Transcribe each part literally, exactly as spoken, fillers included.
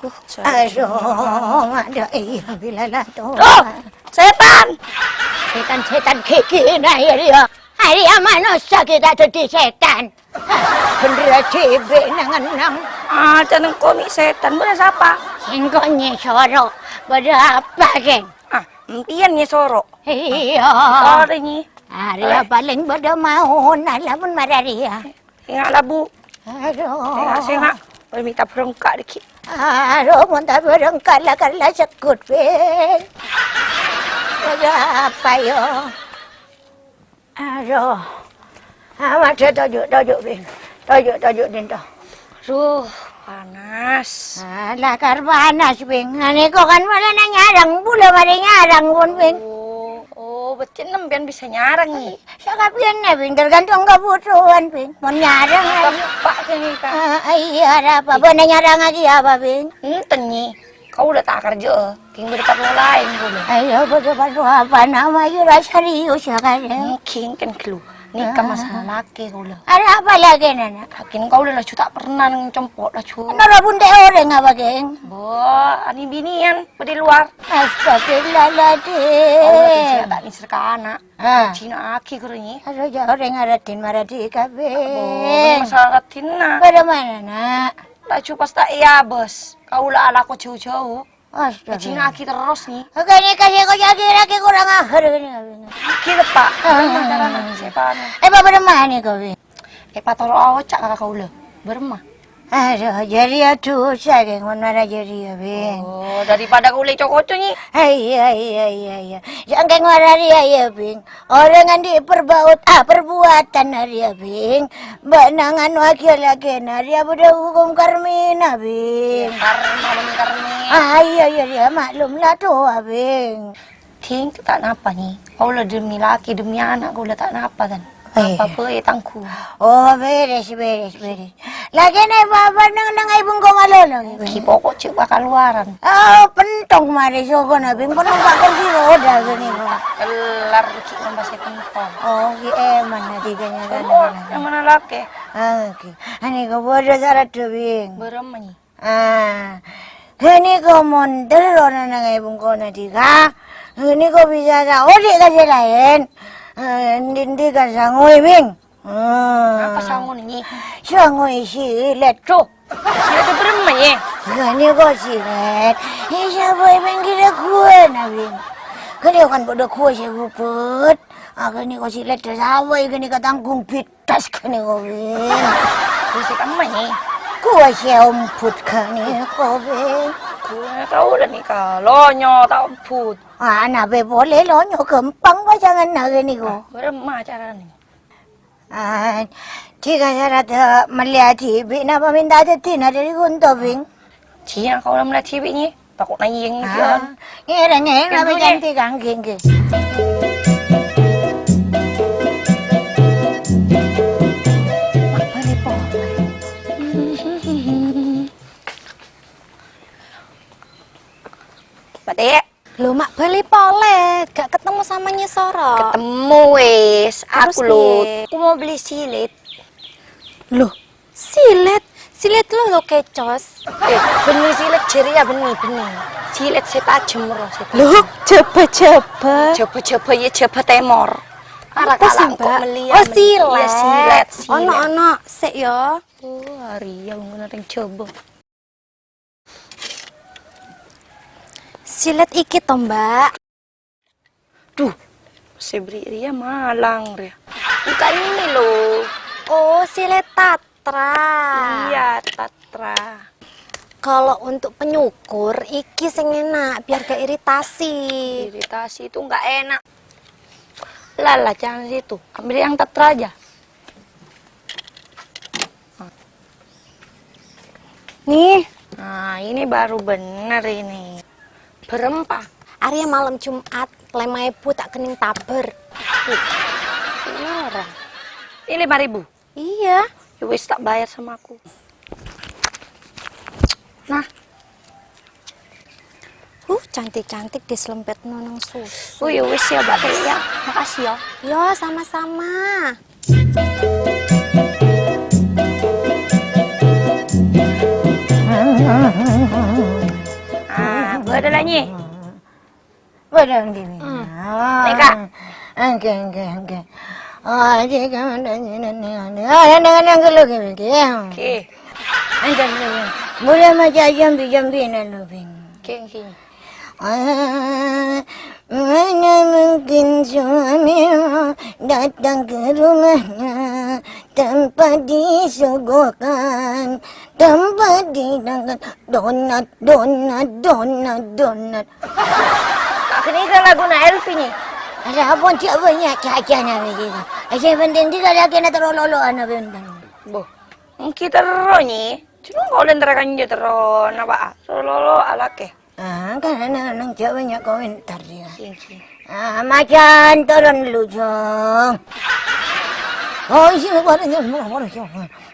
Aduh, aduh, iya, bilala to. Loh, setan! Setan-setan gigina ya, dia. Arèya manossa ghi' ta' dhâddhi setan. Bhendherrâ dhibi' nang-ennang. Ah, can engko' mè' setan, bâdâ sapa? Sèngko' nyè soro'. Bâdâ apa, Kèng? Ah, empèyan nyè soro'. Iyâ. Engko' rè, Nyi. Arèya palèng bâdâ maona lamun mararèya. Sènga' labu. Aduh. Sènga', sènga'. Bâdâ mènta bârângka' dhâggi'. Aduh, mon ta' bârângka' la kala seggut, Bhing. Bâdâ apa, yâ? Aduh. Amadhâ toju', toju', Bhing. Toju', toju', dinto. Duh, panas. Ah, lakar panas, Bhing. Anèko kan mala nanyarang, bulâ marè nyarang pon, Bhing. Oh, oh, berarti sampèyan bisa nyarang, Nyi? Sakabbiyanna, Bhing, tergantung kabhutowan, Bhing. Mon nyarang, ayo. Tepa' kènè, Kak. Ah, iyâ, arapa? Bâ'na nyarangaghi apa, Bhing? Enten, Nyi. Kaulâ ta' kerja, Kèng bâdâ parlo laèn kaulâ. Ayo, bâdâ parlo apa? Nama ayo la serius ya, Kak, ya? Kèng kan ghâllu. Nèka masalah lakè kaulâ. Arapa lakèna, Na'? Kèng kaulâ laju ta' pernah neng compo' laju. Noro' bunte' orèng apa, Kèng? Bo, ani binèyan, bâdâ è luar. Astagfirullahaladzim. Kaulâ bisa ta' nèser ka ana'. Ah. Jina'aghi ghârâ, Nyi. Aduh, jhâ' orèng aradhin maradi kabeh. Bo, masalah radhinna. Bâdâ mana, Na'? Laju pas ta' èabâs. Kaulâ alako jhâu-jhâu. Astaga. Èjina'aghi terros, Nyi. Oke, nèka sè koca'aghi lagi kurang ajar ini. Ghi tepa'. Ah. Bârâmma carana, sè paham. Eh, Pak, bârâmma nèka, Bhing? Èpatoro' aoca' ka kaulâ. Bârâmma. Aduh, jârèya dhusa, Kèng, mon mara jârèya, Bhing. Oh, daripada kaulâ èco-koco, Nyi. Hai, hai, hai, hai, hai. Jhâ' Kèng mara rèya, yâ, Bhing. Orèng andi' perbaut-, ah, perbuatan arèya, Bhing. Bâ'na nganoaghi lakèna arèya bâdâ hukum karmina, Bhing. Iyâ, karma, bân karmina. Ah, iyâ, iyâ, iyâ, maklum la towa, Bhing. Dhing, ta' napa, Nyi. Kaulâ demi lakè, demi ana' kaulâ ta' napa, kan. Oh, iyâ. Apa bhâi tanggung. Oh, bherres, bherres, bherres. Lakèna bapa neng-enneng aè bengko malolo, Bhing. Ghi pokok jhâ' bâkal luaran. Oh, pentong marè sokona, Bhing. Pentong pak kursi roda gini, Bhing. Kellar ghi' ngompasè pentong. Oh, ghi' èman na dhika nyarana. Semua yang mana lakè. Ah, oke. Anèko bâdâ sarat, Bhing. Bârâmma, Nyi? Ah, ghânèko mon terro neng-enneng aè bengkona dhika. Ghânèko bisa saodi' ka sè laèn. Eh, ndi-ndi ka sangoè, Bhing. Hmm. Apa sangon, Nyi? Sangon silet, tuh. Silet bârâmma, Nyi? Ghânèko silet. Iyâ, sapa è pèngghirra ghuwâna, Bhing. Ghânèko kan bâdâ ghuwâ sè ghubut. Ah, ghânèko silet, sapa è ghânèka tanggung bidas ghânèko, Bhing. Ghuwâ sè kemma, Nyi? Ghuwâ sè ombut ghânèko, Bhing. Ghuwâ kaulâ nèka lonyo ta' ombut. Ah, napa polè lonyo ghâmpang pacanganna ghânèko. Bârâmma carana? Ah, dhika sarat mellèya dhibi' napa mènta dhâddhina dhâri ghunto, Bhing? Jiyâ, kaulâ mellèya dhibi', Nyi. Tako' nayèng, Nyi. Ah, ngèrèng, ngèrèng, napa cantik, ngghi, ngghi. Mak bâli polè. Patek. Lho, mak bâli polè, gak ketemu sama Nyi Soro. Ketemu wis, terus aku lho. Piye? Aku mau beli silet. Loh, silet? Silet lo, lo kecos. Eh, bânnè silet jârèya, bânnè, bânnè. Silet sè tajem, ro, sè tajem. Loh, jaba-jaba. Jaba-jaba, ya, jaba tèmor. Ara apa sih, kala engko' Mbak? Mellèya, oh, mellèya. Iya, silet. Silet, silet. Ono, ono, sik, ya. Oh, arèya, ngono rèng Jaba. Silet iki to, Mbak? Duh, sè bâri' rèya malang rèya. Bukan ini loh. Oh, silet tatra. Iya, tatra. Kalau untuk penyukur, iki sing enak, biar gak iritasi. Iritasi itu nggak enak. Lah, lah, jangan situ. Ambil yang tatra aja. Nih. Nah, ini baru bener ini. Berempa. Arèya malem Jumat, lèma èbu ta' kennèng tabâr. Beneran. Ini lima ribu? Iya. Ya wis, tak bayar sama aku. Nah. Uh, cantik-cantik diselempetno nang susu. Oh, ya wis ya, Mbak Teh, ya. Makasih ya. Yo, sama-sama. Ah, bâdâ la, Nyi? Bâdâ, Nyi. Hmm. Ah. Nèka. Èngghi, èngghi, èngghi. Oh, jhâ' ka-, ah, neng-neng ghâllu, Bhing, ya. Oke. Antar, Bhing. Bulâ maca jambi-jambina lu, Bhing. Oke, oke. Ah, mana mungkin suamimu datang ke rumahnya tanpa disuguhkan, tanpa dihidangkan donat, donat, donat, donat, donat. Kènè' kan laguna Elvi, Nyi. Ada apa, cak, banyak cacana begitu. Saya penting tiga lagi na terololo ana bentang. Boh, èngghi terro, Nyi. Cuma kau lentera kanja terro, napa? Terololo alake. Ah, kan nang, nang Jawa nya komentar ya. Sing, sing. Ah, macan turun lu, Jong. Oh, isi bareng ya, bareng ya.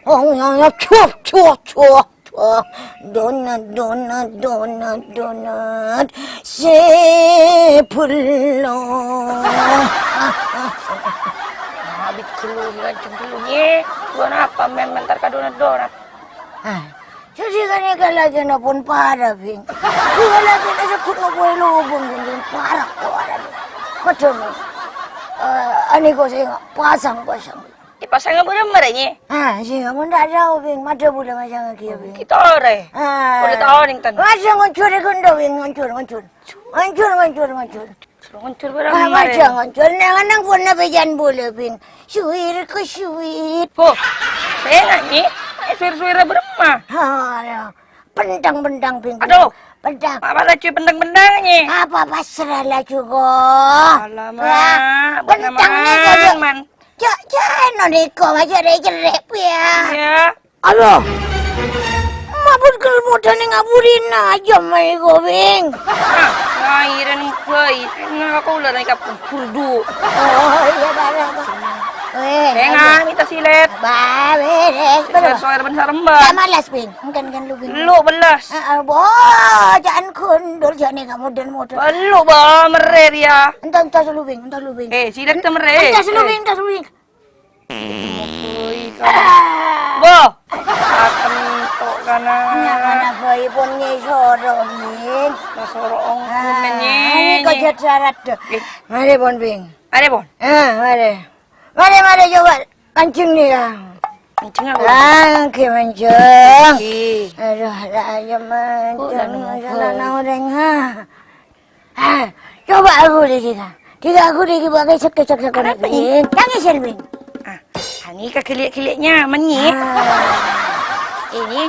Oh, ya, ya, cuh, cuh, cuh, cuh. Donat, donat, donat, donat. Sebelum. Abit gelu, nganceng gelu, Nyi. Gua napa, men, mentar ka donat-donat? Ah, jadi kan ini kan lagi nopon para, Bing. Ini kan lagi nasa kut nopon lubung, Bing, Bing. Para, para, Bing. Macam ni. Eh, ani kau saya pasang, pasang. Dipasang apa nomor, Nyi? Ah, sih, kamu ndak tahu, Bing. Mada boleh pasang lagi ya, Bing. Kita ore. Ah. Boleh tahu, ning, Tan. Pasang nguncur, Bing. Nguncur, nguncur, nguncur. Nguncur, nguncur, nguncur. Ngoncor barang. Wah, mare. Aja ngoncor. Nang, nang pun nape jan bola, Bing. Suwir ke suwir. Boh, saya nggak, Nyi. Eh, suwir-suwir beremah. Oh, ya. Pentang-pentang, Bing. Aduh. Pentang. Apa laju pentang-pentang, Nyi? Apa pasrah laju, kok. Alamak, ya, buat pentang nih, namang, kok, man. Cok, cok, no, niko, aja deh, jerek, ya. Iya. Aduh. Mabut kelmudan ning aburina aja mai gobeng. Ah, ngairen bae. Nang aku ular naik kapung burdu. Oh, iya, Pak, iya, Pak. Weh, Engan, minta silet. Ba, beres. Beres. Soal ben saremban. Tak malas, Bing. Engkan, engkan lu, Bing. Lu belas. Heeh, bo, jangan gundul, jangan kamu dan modal. Lu ba merer ya. Entar, entar dulu, Bing, entar dulu, Bing. Eh, silet ta merer. Entar dulu, Bing, entar dulu, Bing. Boh, akan tok kana. Nyamana bayi pon nyai soro, Bing. Nah, soro ongkon, ah, Nyi. Ini kok jadi syarat, deh. Eh. Mari, pon, Bing. Mari, pon. Ah, mari. Mari, mari, coba. Kancing nih, ya. Kancing apa? Ah, oke, mancung. Oke. Aduh, ada aja mancung. Kok udah nunggu? Masalah orang, ha. Ah, coba aku di sini. Tiga aku di bawah kecek, kecek, kecek. Ada apa, Nyi? Tangis, Bing. Ah, ini kegeliak-geliaknya, Nyi. Ah. Ini.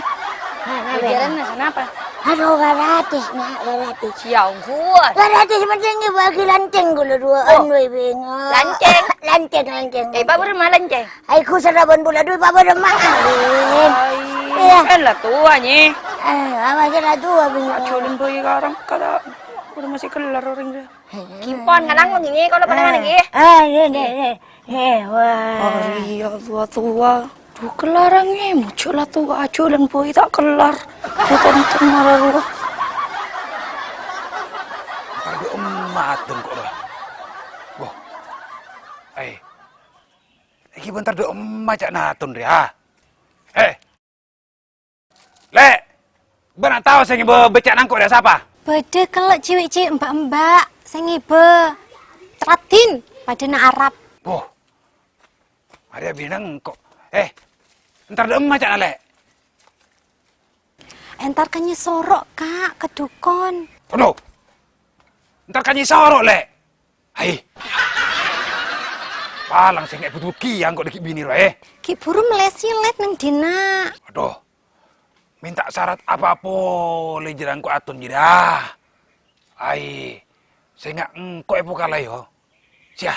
Ah, kenapa? Jalan, kenapa? Aduh, gratis, Nak, gratis. Ya ampun. Gratis, penting bagi lanceng kalau dua, oh, anu, Bing. Lanceng? Lanceng, lanceng, eh, Pak, lanceng. Berapa lanceng? Ai, ku saraban pula duit apa ada maaf, Bing? Ai, iya. Kan lah tua, Nyi. Eh, apa kira tua, Bing? Ajulan bayi karang kata udah masih kelar orang dia. Kimpon, kanang lagi, Nyi, kalau pandangan lagi. Ah, iya, iya, iya. Eh, wah. Hari ya tua-tua. Duh, kelarang, Nyi, muncul lah tua, ajulan bayi tak kelar. Bukan marah. Entar di emat dong kok dah. Wah. Eh. Iki bentar dok emak cak natun rè, ha? Eh. Lè', bâ'na tao sè ngibâ beccè' nangko' rè sapa? Bâdâ kellè' cewek-cewek mbak-mbak sè ngibâ teradin padâna Arab. Boh. Arè binèng kok. Eh, entar dok emak cak na, Lè'. Entar ka Nyi Soro', Ka', ka dukon. Aduh. Entar ka Nyi Soro', Lè'. Hai. Palang sè ngèbut wègi angko' dâggi' binè rowa, eh. Ghi' buru mellè silet neng dinna'. Aduh. Mènta syarat apa polè jârèya angko' atun jârèya. Ai. Sènga' engko' èpokala, yo. Siya,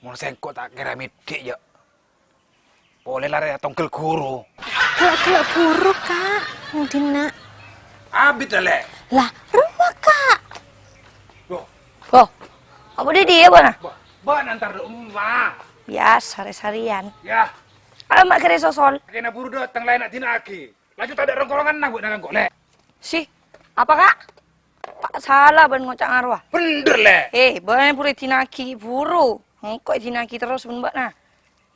mon sèngko' ta' kèra mèddhi', yâ. Polè larè tongghel ghuru. Gellâ'-gellâ' ghuru, Ka'. Neng dinna'. Abit, Lè'. Lah, rowa, Ka'. Loh. Boh. Apa dâddi, yâ, Bona? Ba-, bâ'na entar dâ' emma. Biasa, rè-sarèyan. Yâ. Ayo, ma' kèrè sosol. Kèna buru dâteng, laènna dina'aghi. Laju tadâ' rongkoronganna bâ'na engko', Lè'. Sih, apa, Ka'? Ta' sala bân ngoca' ngarowa. Bhendher, Lè'. Eh, bân pura èdina'aghi buru. Engko' èdina'aghi terros bân bâ'na.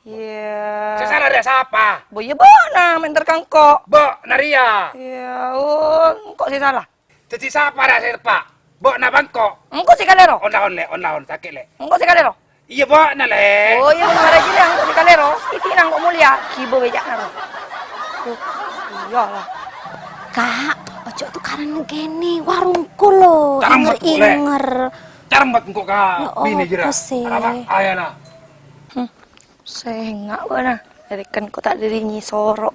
Iyâ. Sè sala rèya sapa? Bo, iyâ bâ'na mènter ka engko'. Bâ'na rèya. Iyâ, oh, engko' sè sala. Dhâddhi sapa rèya sè teppa'? Bâ'na apa engko'? Engko' sè kalèro. On la on, Lè', on la on, sakè', Lè'. Engko' sè kalèro. Iyâ, bâ'na, Lè'. Oh, iyâ, bâ'na rajin, engko' sè kalèro. Iti nang engko' molèya, ghibâ bèca'na, ro. Oh, iyâ, la. Ka', ojhâ' tokaran neng kènè, warungku, lo. Carembet, Lè'. Inger-inger. Carembet engko' ka binè jârèya. Ya Allah, apa sè? Arapa? Ayo, nah. Hmm. Sènga' bâ'na, dâri kan ko' ta' dâri nyèsoro.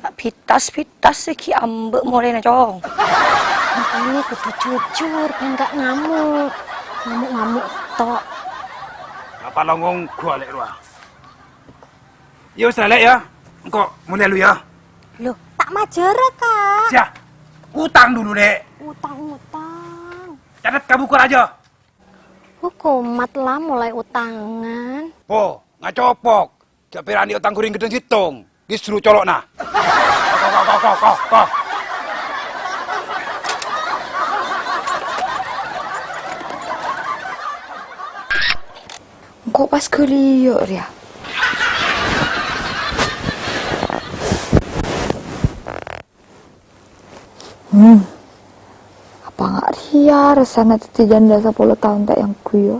Ta' pitas-pitas sè ghi' ambâ' molèna, Cong. Makanè kodhu jujur, bân enggak ngamuk. Ngamuk-ngamuk tok. Apa lo ngongghu, Lè', rowa? Ya wis, Lè', ya. Engko' molèya lu, ya. Loh, ta' majârâ, Ka'. Siya, utang dulu, Lè'. Utang-utang. Catet ka buku rajâ. Hukumat la molaè utangan. Po, ngacopok. Jhâ' pèra' andi' utang ghuring ghedhâng sèttong. Ghi' soro colo'na. Ko, ko, ko, ko, ko, ko. Engko' pas ghâliyâ rèya. Hmm. Apa nga' rèya rassana dhâddhi jhândhâ sapolo taon ta' èyangghuy, yâ?